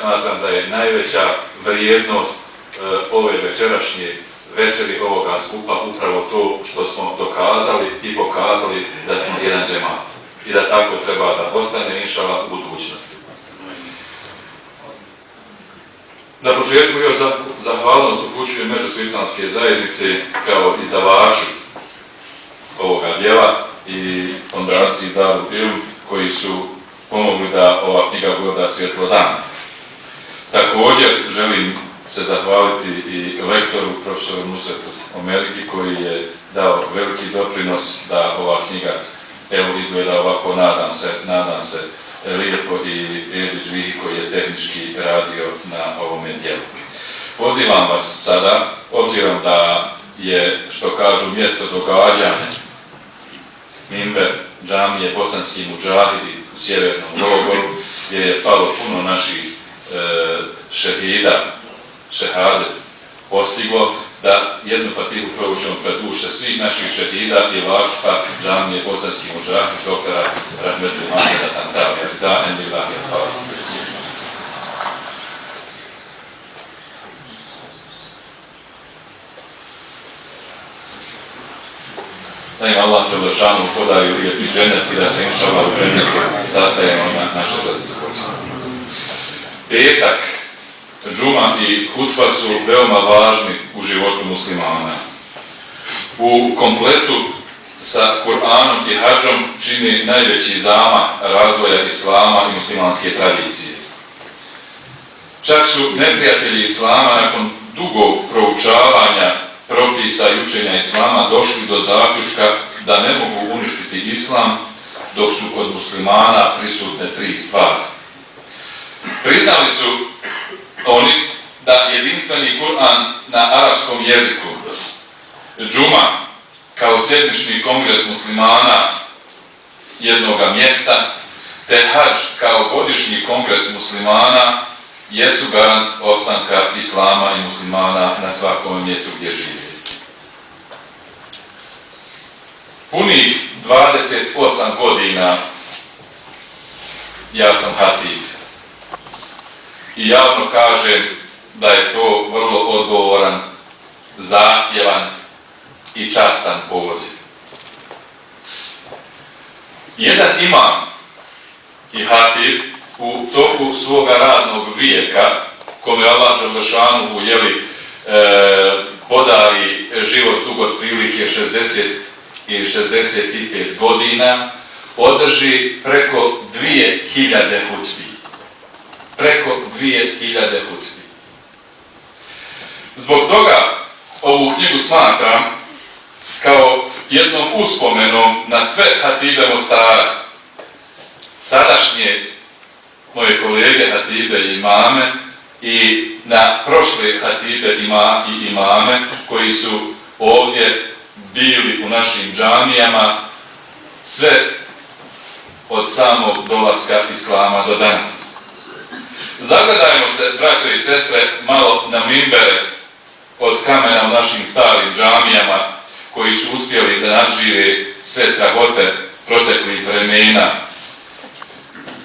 smatram da je najveća vrijednost ove večerašnje večeri ovoga skupa upravo to što smo dokazali i pokazali da smo jedan džemat i da tako treba da ostane inšala u budućnosti. Na početku još zahvalnost upućujem Međusu islamske zajednice kao izdavaču ovoga djela i fondaciji Darul Ilm koji su pomogli da ova knjiga ugleda svjetlo dana. Također želim se zahvaliti i lektoru, profesoru Nusretu Omeriki koji je dao veliki doprinos da ova knjiga evo izgleda ovako, nadam se lijepo, i Edić Vihi koji je tehnički radio na ovome djelu. Pozivam vas sada, obzirom da je, što kažu, mjesto događanja minber džamije Bosanski mudžahidi u sjevernom logoru, gdje je palo puno naših šehade postiglo, da jednu fatihu proučimo pred duše svih naših šehida i vakfa džamije Bosanski mudžahid doktora Rahmetli Mahmeda Tantavija. Da, endillahi hvala. Da im Allah Đelešanu podaju lijepi džennet i da se inšala u džennetu sastajemo na naše zadovoljstvo. Petak, džuma i hutba su veoma važni u životu muslimana. U kompletu sa Kur'anom i hadžom čini najveći zamah razvoja islama i muslimanske tradicije. Čak su neprijatelji islama nakon dugog proučavanja propisa i učenja islama došli do zaključka da ne mogu uništiti islam dok su kod muslimana prisutne tri stvari. Priznali su oni da jedinstveni Kur'an na arapskom jeziku, džuma kao sedmični kongres muslimana jednoga mjesta, te hadž kao godišnji kongres muslimana jesu garant ostanka islama i muslimana na svakom mjestu gdje žive. Punih 28 godina ja sam hatib i javno kažem da je to vrlo odgovoran, zahtjevan i častan poziv. Jedan imam i hatib u toku svoga radnog vijeka, kome Allah Đelešanu podari život dug otprilike 60 ili 65 godina, održi preko 2000 hutbi. Preko 2000 hutbi. Zbog toga ovu knjigu smatram kao jednom uspomenom na sve hatibe Mostara, sadašnje moje kolege hatibe i imame i na prošle hatibe i imame koji su ovdje bili u našim džamijama sve od samog dolaska islama do danas. Zagledajmo se, braćo i sestre, malo na minbere od kamena u našim starim džamijama koji su uspjeli da nadžive sve strahote proteklih vremena.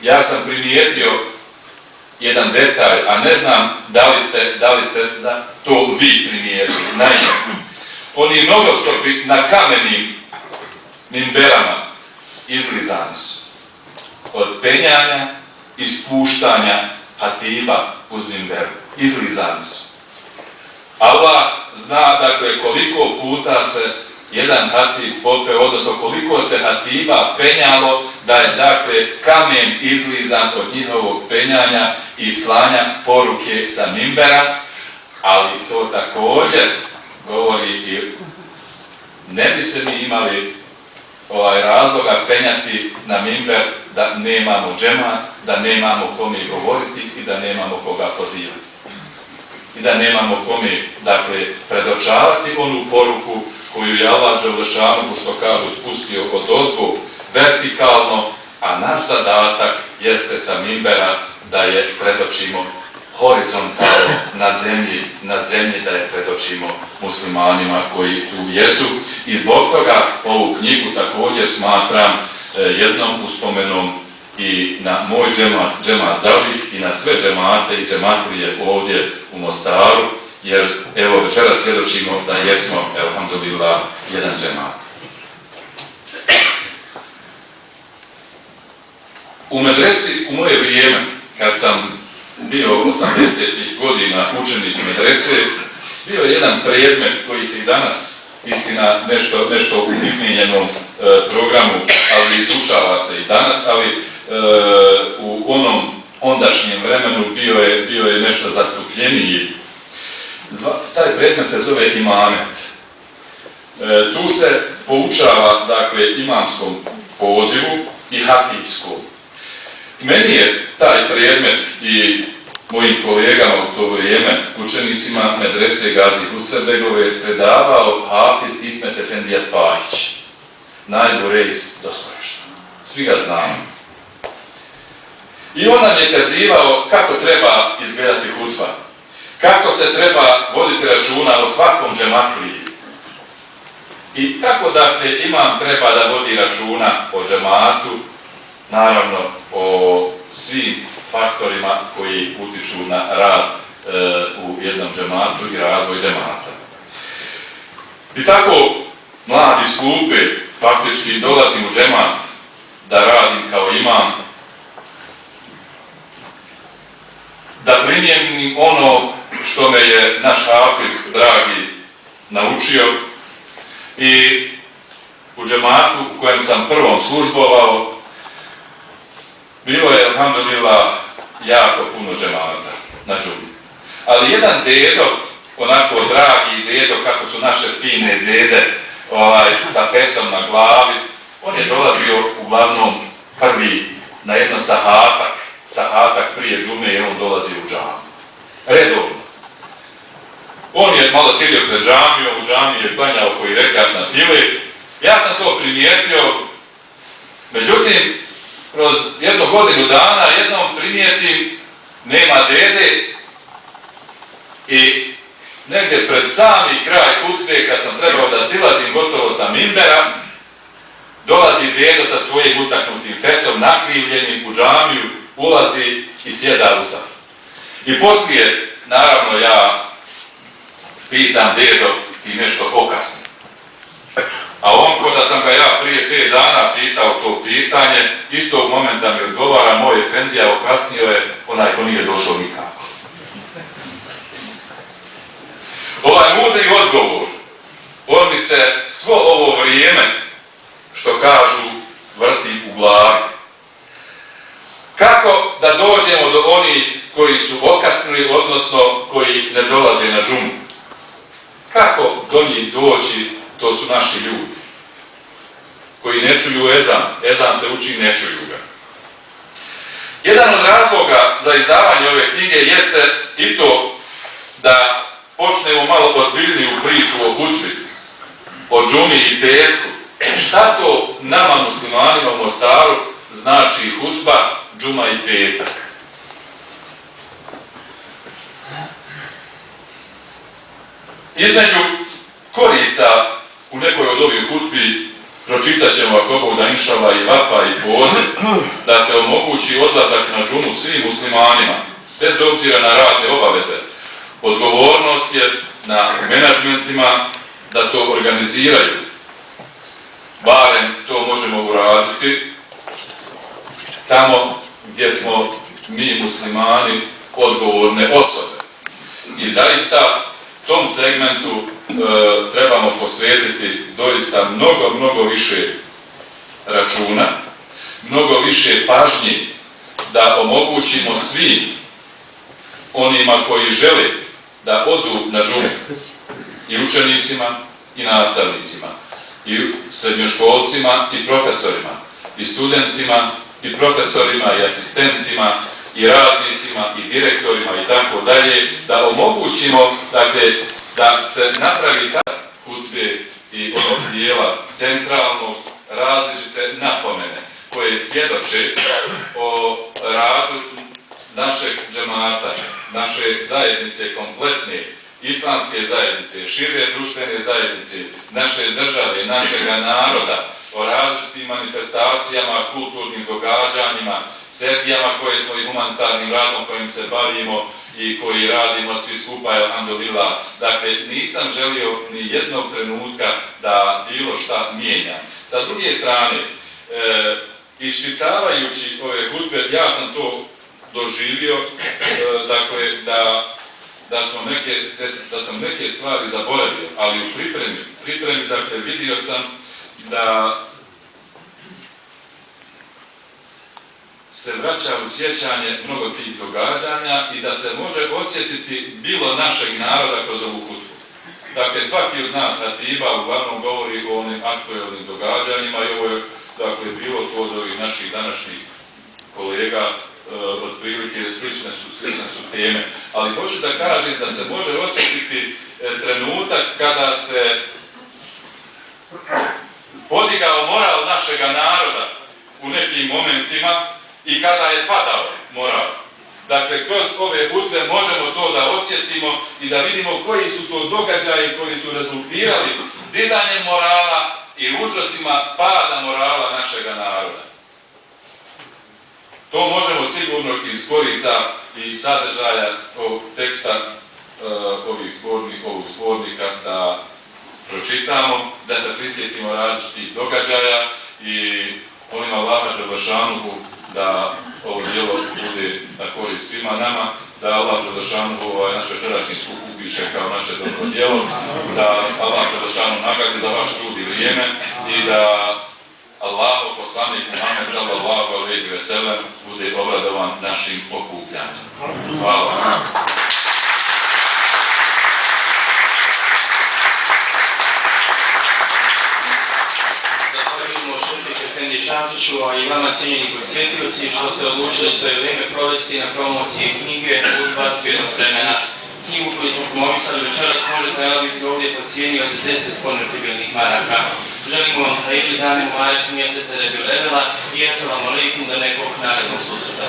Ja sam primijetio jedan detalj, a ne znam da li ste to vi primijetili. Naime, oni nogostupi na kamenim minberama izlizani su od penjanja i spuštanja hatiba uz minberu. Izlizani su. Allah zna, dakle, koliko puta se jedan hatib popeo, odnosno koliko se hatiba penjalo da je, dakle, kamen izlizan od njihovog penjanja i slanja poruke sa minbera, ali to također govori i ne bi se mi imali razloga penjati na minber da nemamo džemat, da nemamo kome govoriti i da nemamo koga pozivati. I da nemamo kome, dakle, predočavati onu poruku koju je Allah Đelešanu, što kažu, spustio od ozgo vertikalno, a naš zadatak jeste sa minbera da je predočimo horizontalno na zemlji da je predočimo muslimanima koji tu jesu. I zbog toga ovu knjigu također smatram jednom uspomenom i na moj džemat Zavik i na sve džemate i džematlije ovdje u Mostaru, jer evo večeras svjedočimo da jesmo, elhamdulillah, jedan džemat. U medresi, u moje vrijeme, kad sam bio 80-ih godina učenik medrese, bio je jedan predmet koji se i danas, istina, nešto u izmijenjenom programu, ali izučava se i danas, ali u onom ondašnjem vremenu bio je nešto zastupljeniji. Taj predmet se zove imamet. Tu se poučava, dakle, imamskom pozivu i hatipskom. Meni je taj predmet i mojim kolegama u to vrijeme, učenicima medrese Gazi Husrebegove, predavao Hafiz Ismet Efendija Spahić. Najgorejs doskorašta. Svi ga znamo. I on nam je kazivao kako treba izgledati hutba, kako se treba voditi računa o svakom džematliji i kako dakle imam treba da vodi računa o džematu, naravno o svim faktorima koji utiču na rad u jednom džematu i razvoj džemata. I tako mlad iz klupe faktički dolazim u džemat da radim kao imam, da primjenim ono što me je naš Hafiz dragi naučio i u džematu u kojem sam prvom službovao bilo je, alhamdulillah, jako puno džemata na džumi. Ali jedan dedo, onako dragi dedo, kako su naše fine dede, sa fesom na glavi, on je dolazio uglavnom prvi na jedno sahatak prije džume i on dolazi u džamiju. Redovno. On je malo sjedio pred džamijom, u džamiji je klanjao koji rekat na fili. Ja sam to primijetio, međutim, kroz jednu godinu dana jednom primijetim nema dede i negdje pred sami kraj hutbe, kad sam trebao da silazim gotovo sa minbera, dolazi dedo sa svojim ustaknutim fesom, nakrivljenim u džamiju, ulazi i sjeda u saf. I poslije, naravno, ja pitam dedo i nešto okasnim. A on, ko da sam ga ja prije 5 dana pitao to pitanje, istog momenta mi odgovara, moj efendija okasnio je onaj ko nije došao nikako. Ovaj mudri odgovor, on mi se svo ovo vrijeme, što kažu, vrti u glavi. Kako da dođemo do onih koji su okasnili, odnosno koji ne dolaze na džumu? Kako do njih doći? To su naši ljudi koji ne čuju ezan se uči, ne čuju ga. Jedan od razloga za izdavanje ove knjige jeste i to da počnemo malo ozbiljniju priču o hutbi, o džumi i petku. Šta to nama muslimanima u Mostaru znači hutba, džuma i petak? Između korica u nekoj od ovih hutbi pročitat ćemo, ako Bog da inšala, i vapa i poziv da se omogući odlazak na džumu svim muslimanima, bez obzira na radne obaveze. Odgovornost je na menadžmentima da to organiziraju. Barem to možemo uraditi tamo gdje smo mi muslimani odgovorne osobe. I zaista tom segmentu trebamo posvetiti doista mnogo više računa, mnogo više pažnji da omogućimo svim onima koji žele da odu na džumu, i učenicima i nastavnicima, i srednjoškolcima i profesorima, i studentima i profesorima i asistentima i radnicima i direktorima i tako dalje, da omogućimo, dakle, da se napravi hutbe i onog dijela centralnog, različite napomene koje svjedoče o radu našeg džemata, naše zajednice kompletne, islamske zajednice, šire društvene zajednice, naše države, našega naroda o različitim manifestacijama, kulturnim događanjima, sedijama koje smo i humanitarnim radom kojim se bavimo i koji radimo svi skupa, alhamdulillah. Dakle, nisam želio ni jednog trenutka da bilo šta mijenjam. Sa druge strane, iščitavajući ove hutbe, ja sam to doživio, dakle, da sam neke stvari zaboravio, ali u pripremi, dakle, vidio sam da se vraća u sjećanje mnogo tih događanja i da se može osjetiti bilo našeg naroda kroz ovu hutbu. Dakle, svaki od nas hatiba uglavnom govori o onim aktuelnim događanjima i ovo je, dakle, bilo to od ovih naših današnjih kolega, otprilike slične su teme. Ali hoću da kažem da se može osjetiti trenutak kada se podigao moral našega naroda u nekim momentima i kada je padao moral. Dakle, kroz ove hutbe možemo to da osjetimo i da vidimo koji su to događaji koji su rezultirali dizanjem morala i uzrocima pada morala našega naroda. To možemo sigurno iz korica i sadržaja ovog teksta ovog zbornika da pročitamo, da se prisjetimo različitih događaja i molim Allaha dželešanuhu da ovo djelo bude na korist svima nama, da Allah dželešanuhu naš večerašnji skup upiše kao naše dobro djelo, da Allah dželešanuhu nagradi za vaš trud i vrijeme i da Allahov poslanik Muhammed sallallahu alejhi ve sellem bude obradovan našim okupljanjem. Hvala. Zahvaljujemo Šefik Efendi Čantiću, a i vama cijenjeni posjetioci što ste odlučili svoje vrijeme provesti na promociji knjige Hudba svijednog vremena. Knjigu koju smo promovisali večeras možete nabaviti ovdje po cijeni od 10 konvertibilnih maraka. Želimo vam hajirli dane Mubarek mjeseca Rebul Evela i assalamu alaikum do nekog narednog susreta.